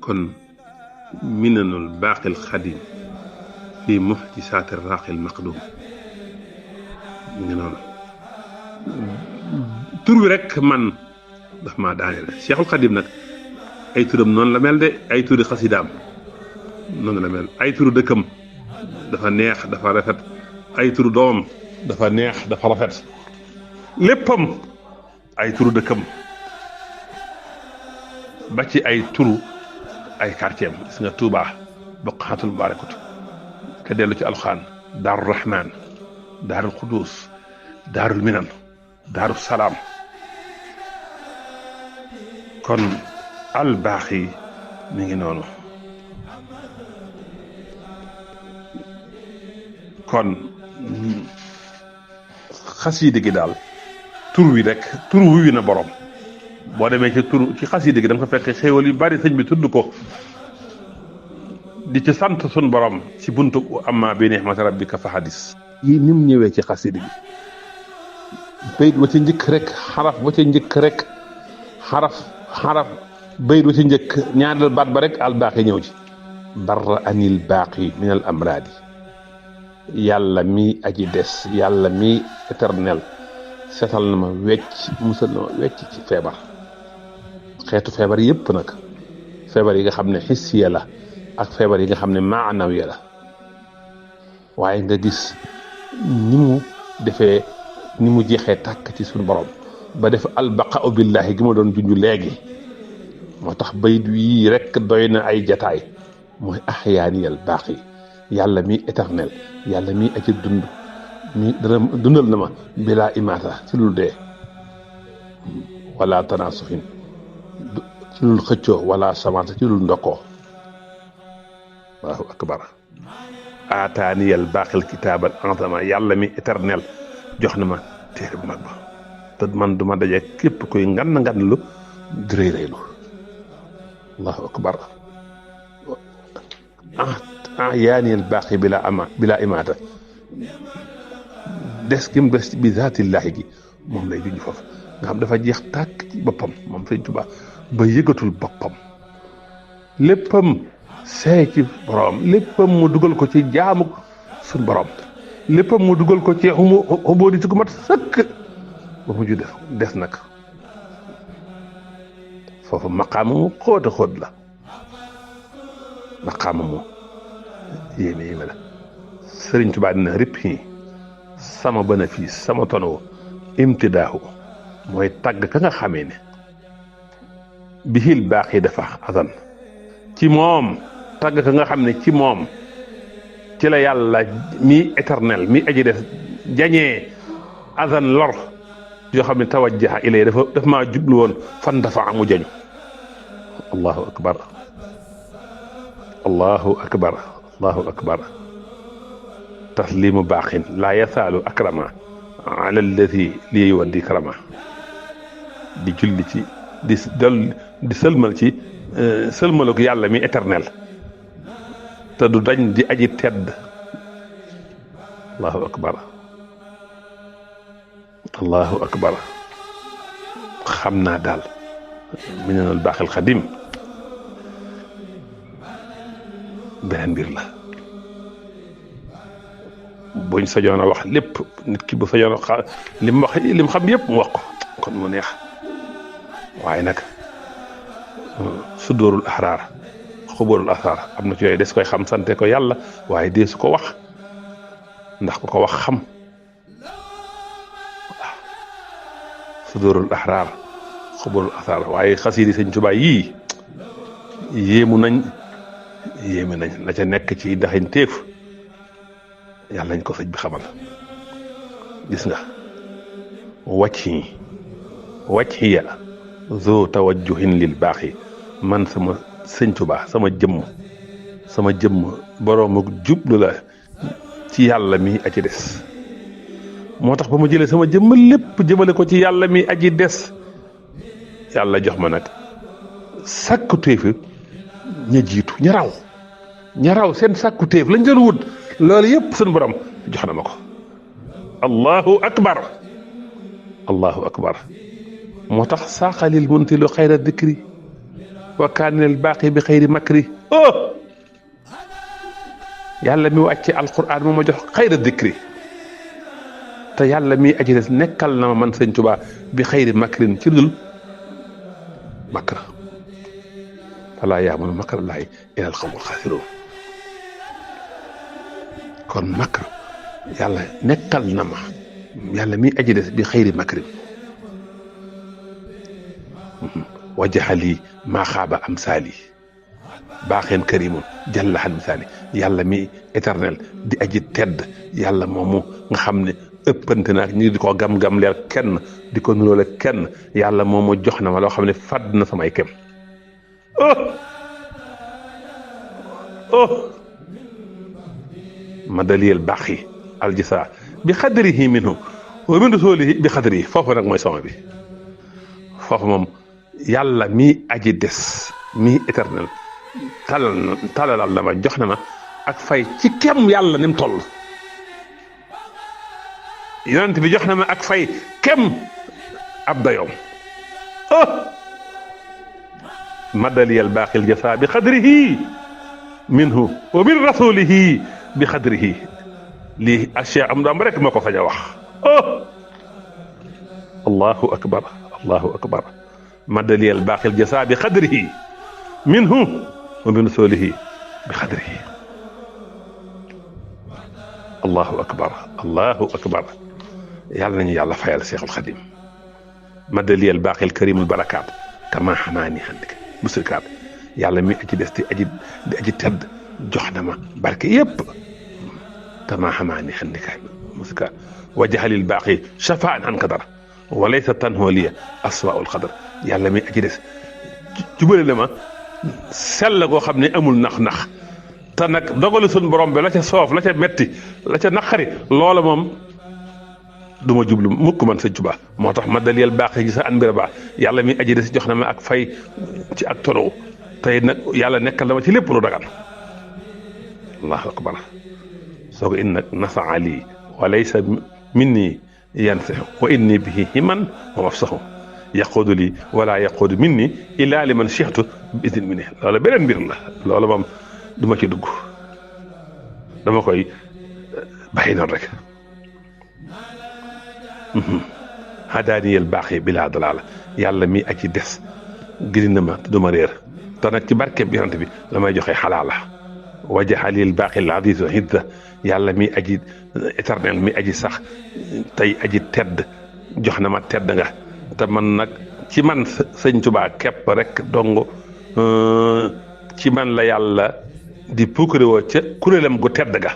kon minanul baaqil xadim fi muxjisaati raaqil maqdum mi ngi noonu tur wi rek man daf maa daaneel Cheikhul Xadim nag ay turam noonu la mel de ay turi xasidaam noonu la mel ay turu dëkkam dafa neex dafa rafet ay turu doomam dafa neex dafa rafet léppam ay turu dëkkam ba ci ay turu ay quartier gis nga Touba Boqatul Mubarakatu ka dellu ci alxaan Daaru Rahman Daarul Qudus Daarul Minan Daaru Salaam kon al baaxi mi ngi noonu kon xasiida gi daal tur wi rek tur wi na borom boo demee ci xasiida gi da nga ko fekk xéewal yu bari sëñ bi tudd ko di ci sant sun borom ci buntu amma bi ni'mati rabbika fa hadis yi ni mu ñëwee ci xasiida gi bayit wa ci njëkk rek xaraf wa ci njëkk rek xaraf bayit wa ci njëkk ñaareel baat ba rek al baaqi ñëw ci barra anil baaqi min al amraadi yàlla mi aji des yàlla mi éternel setal na ma wecc musal na ma wecc ci feebar xeetu feebar yépp nag feebar yi nga xam ne xissiya la ak feebar yi nga xam ne maanawiya la waaye nga gis ni mu defee ni mu jeexee tàkk ci suñu borom ba def albaqa'u billahi gi ma doon junj léegi moo tax bayit yii rek doy na ay jataay mooy axyaaniyal baaqi yàlla mi éternel yàlla mi aji dund mi dundal na ma bilaa imaata ci lul dee wala tanaasuxin ci lul xëccoo wala samaata ci lul ndokkoo allahu akbar aataaniyal baaqil kitaabal azama yàlla mi éternel jox na ma téere bu mag ba te man duma daje képp koy ngan lu di rëy rëylu allahu akbar yaaniyal baaqi bila imaata des gi mu des bi zaatillaahi gi moom lay junj foofu nga xam dafa jeex tàkk ci boppam moom Sëñ Tuubaa ba yëgatul boppam léppam seey ci borom léppam mu dugal ko ci jaamu suñ borom léppam mu dugal ko ci xubóo di ci gu mat sëkk ba mujj des nag foofu maqaama mu xóot a xóot la maqaama mu yéeme la Sëriñ Tuubaa dina ripp yi sama bénéfice sama tono imtidaahu mooy tagg ka nga xamee ne bihil baax yi dafa azan ci moom tagg ka nga xam ne ci moom ci la yàlla mi éternel mi aji des jañee azan lor yoo xam ne tawajjaha ilay dafa maa jublu woon fan dafa amu jañu allahu akbar allahu akbar allahu akbar taslimu baaxin laa yasaalu akrama ala alladi lii waddi karama di julli ci di sëlmal ci sëlmalu ko yàlla mi éternel te du dañ di aji tedd allahu akbar allahu akbar xam naa daal minanul baaxil xadim beneen mbir la buñ sañoon a wax lépp nit ki bu sañoon a li mu xam yëpp mu wax ko kon mu neex waaye nag sudóorul axraar xubóorul axraar am na ci yooyu des koy xam sante ko yàlla waaye dee su ko wax ndax ku ko wax xam waaw sudóorul axraar xubóorul axraar waaye xasiidi Sëñ Tuubaa yii yéeme nañ la ca nekk ci daxañ téef yàlla nañ ko sëñ bi xamal gis nga wajhiya zo tawajjuhin lil baaxi man sama Sëñ Tuubaa sama jëmm boroomu jublu la ci yàlla mi aji des moo tax ba mu jëlee sama jëmm lépp jëmale ko ci yàlla mi aji des yàlla jox ma nag sàkku téefi ña jiitu ña raw seen sàkku téef lañ doon wut loolu yëpp suñu borom jox na ma ko allahu akbar moo tax saqalil muntilu xayra dikri wa kaana al baaqi bi xayri makri oh yàlla mi wàcce alquran moo ma jox xayra dikri te yàlla mi aji des nekkal na ma man sëñ Tuubaa bi xayri makrin ci dul makra falaa yaamanu makrallaahi illal qawmul xaasiruun kon makr yàlla nekkal na ma yàlla mi aji des bi xayri makrin wajaxali maa xaaba am saali baaxeen karimun jallaxal misaali yàlla mi éternel di aji tedd yàlla moomu nga xam ne ëppante na ak ñi di ko gam-gam leer kenn di ko nuróole kenn yàlla moomu jox na ma loo xam ne fàdd na samay kem ma daliyel baax yi aljisa bi xadrihi minhu wa min rasulihi bi xadrihi foofu nag mooy sama bi foofu moom yàlla mi aji des mi éternel talalal na ma jox na ma ak fay ci kem yàlla ni mu toll yonent bi jox na ma ak fay kem ab dayoom madaliyal baaqil jasa bi xadrihi minhu wa min rasulihi bi xadrihi lii Cheikh Amadou Bamba rek moo ko sañ a wax allahu akbar allahu akbar madaliyal baaqil jasa bi xadrihi minhu wa min rasulihi bi xadrihi allahu akbar allahu akbar yàlla nañu yàlla fayal Cheikhul Xadim madaliyal baaqil karimul barakaat kama xamaani xandik musrikaat yàlla mi aji des di aji tedd jox na ma barke yépp kama xamaani xandikaay musrikaat wajaxalil baaqi shafaan an kadar walaysa tanhoo liya aswaul xadar yàlla mi aji des jubale na ma sell goo xam ne amul nax-nax te nag dogalu suñ borom bi la ca soof la ca metti la ca naqari loola moom du ma jublu mukk man sëñ Tuubaa moo tax ma daliyel baax gi sa an mbira baax yàlla mi aji des jox na ma ak fay ci ak tono tey nag yàlla nekkal na ma ci lépp lu dagan allahu akbar soo ko in nag nasaa lii wa laysa minni yansahu wa inni bihi himan wa mafsahu yaquudu lii wala yaquudu minni illa liman chixtu bi idin minni loola beneen mbir la loola moom du ma ci dugg dama koy bàyyi noonu rek hadaaniyel baax yi bilaa dalaala yàlla mi aji des giri na ma du ma réer te nag ci barkeb yonent bi la may joxe xalaala wajaxalil baaxil aziz hidda yàlla mi aji éternel mi aji sax tey aji tedd jox na ma tedd nga te man nag ci man sëñ Tuubaa képp rek dong ci man la yàlla di puukare woo ca kuréelam gu tedd ga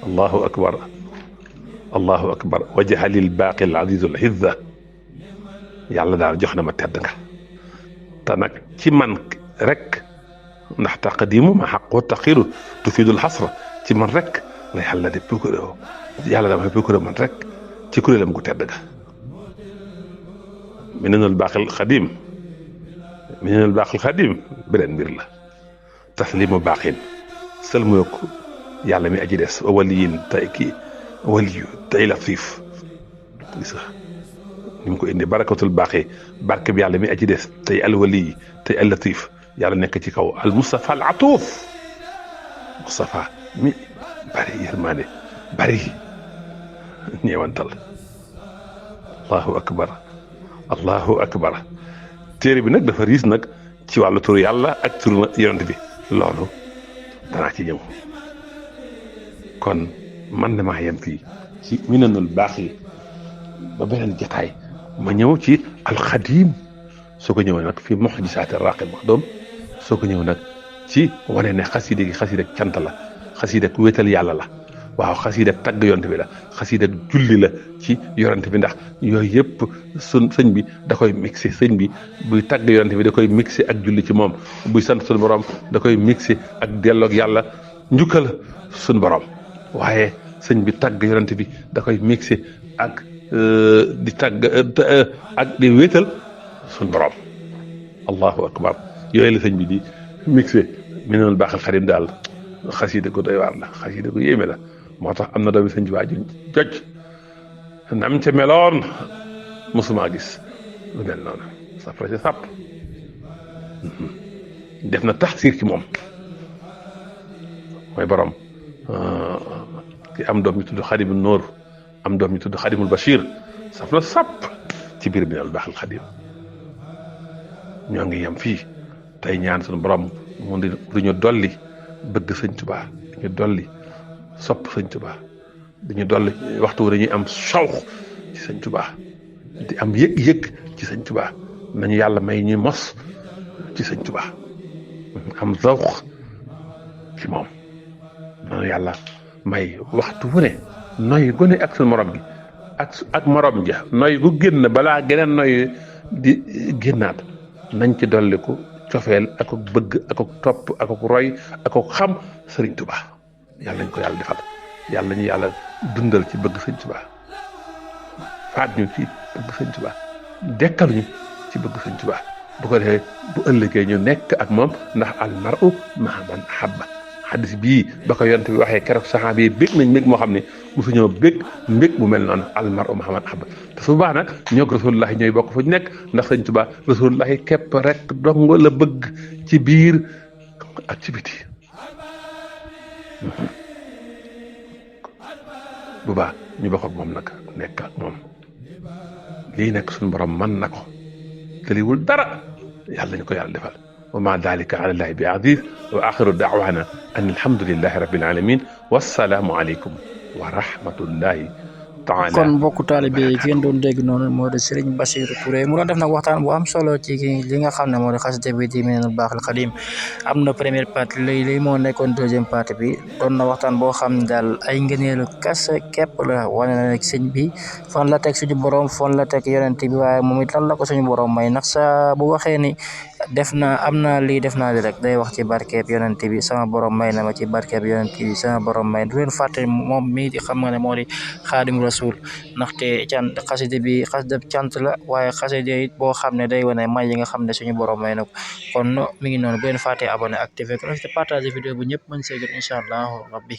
allahu akbar allahu akbar wajaxalil baaqil azizul hidda yàlla daal jox na ma tedd nga te nag ci man rek ndax taqdimu ma xaqu taxiru tufidul xasra ci man rek la yàlla di puukare woo yàlla dama puukare man rek ci kuréelam gu tedd ga minenul baaxil xadim minenul baaxil xadim beneen mbir la taslimu baaxin sëlmu yokk yàlla mi aji des waliyin tey kii waliyu tey latif gis nga ni mu ko indi barakatul baaxi barke bi yàlla mi aji des tey alwaliyi tey al latif yàlla nekk ci kaw al Mustafa al atuuf Mustafa mi bari yërmaande bari ñeewantal allahu akbar allahu akbar téere bi nag dafa riis nag ci wàllu turu yàlla ak turu yonent bi loolu danaa ci ñëw kon man damaa yem fii ci minanul baax yi ba beneen jataay ma ñëw ci alxadim soo ko ñëw nag fi muxjisaati raaqil maxdum soo ko ñëw nag ci wane ne xasida gi xasida cant la xasida ku wéetal yàlla la waaw xasida tagg yonent bi la xasida julli la ci yonent bi ndax yooyu yëpp sëñ bi da koy mixé sëñ bi buy tagg yonent bi da koy mixé ak julli ci moom buy sant suñu borom da koy mixé ak delloog yàlla njukkal suñu borom waaye sëñ bi tagg yonent bi da koy mixé ak di tagg ak di wéetal suñu borom allahu akbar yooyu la sëñ bi di mixé mi noonu baaxal xadim daal xasida ko doy waar la xasida ko yéeme la moo tax am na doomi sëñ bi waa ju joj nam ca meloon mosuma gis lu mel noonu safara si sàpp def na taxsiir ci moom mooy borom ki am doom ñu tudd Xadimul Nóor am doom ñu tudd Xadimul Bachir saf na sàpp ci biir Minanul Baaxil Xadim ñoo ngi yem fii tey ñaan suñu borom mu di ñu dolli bëgg sëñ Tuubaa dañu dolli sopp sëñ Tuubaa dañu dolli waxtu dañuy am sawx ci sëñ Tuubaa di am yëg-yëg ci sëñ Tuubaa nañu yàlla may ñuy mos ci sëñ Tuubaa am zawx ci moom nañu yàlla may waxtu wu ne noy gu ne ak suñu morom gi ak morom ja noy gu génn balaa geneen noy di génnaat nañ ci dolliku cofeel ak bëgg ak topp ak roy ak xam sëriñ Tuubaa yàlla nañ ko yàlla defal yàlla ñu yàlla dundal ci bëgg sëñ Tuubaa faat ñu ci bëgg sëñ Tuubaa dekkal ñu ci bëgg sëñ Tuubaa bu ko defee bu ëllëgee ñu nekk ak moom ndax almaru maa man ahabba xadis bii ba ko yonent bi waxee keroog saxaaba yi bég nañ mbég moo xam ne mosu ñoo bég mbég mu mel noonu almaru maa man ahabba te su baax nag ñoo ko rasulullahi ñooy bokk fu ñu nekk ndax sëñ Tuubaa rasulullahi képp rek dong la bëgg ci biir ak ci biti bu baax ñu bokk ak moom nag nekk ak moom lii nekk suñu borom mën na ko tëliwul dara yàlla ñu ko yàlla defal wa ma dalika ala llahi bi aziz wa axiru daawana an alhamdulillahi rabbil alamin wassalaamu aleykum wa rahmatullahi taala kon mbokku taalibe yi ki ngeen doon dégg noonu moo di Serigne Bassirou Touré mu doon def nag waxtaan bu am solo ci li nga xam ne moo di xasida bi di Minanul Baaxil Xadim am na première partie lii moo nekkoon deuxième partie bi doon na waxtaan boo xam ne daal ay ngëneelu kese képp la wane na rek sëñ bi fan la teg suñu borom fan la teg yonent bi waaye moom it lan la ko suñu borom may ndax sa bu waxee ni def na am na lii def naa li rek day wax ci barkeeb yonent bi sama borom may na ma ci barkeeb yonent bi sama borom may du leen fàtte moom mii di xam nga ne moo di Xaadim Rasul ndaxte xasida bi xasida cant la waaye xasida it boo xam ne day wane may yi nga xam ne suñu borom may na ko kon mi ngi noonu bu leen fàtte abonné activé ko te partager vidéo bu ñëpp mën see jot incha allahu rabbi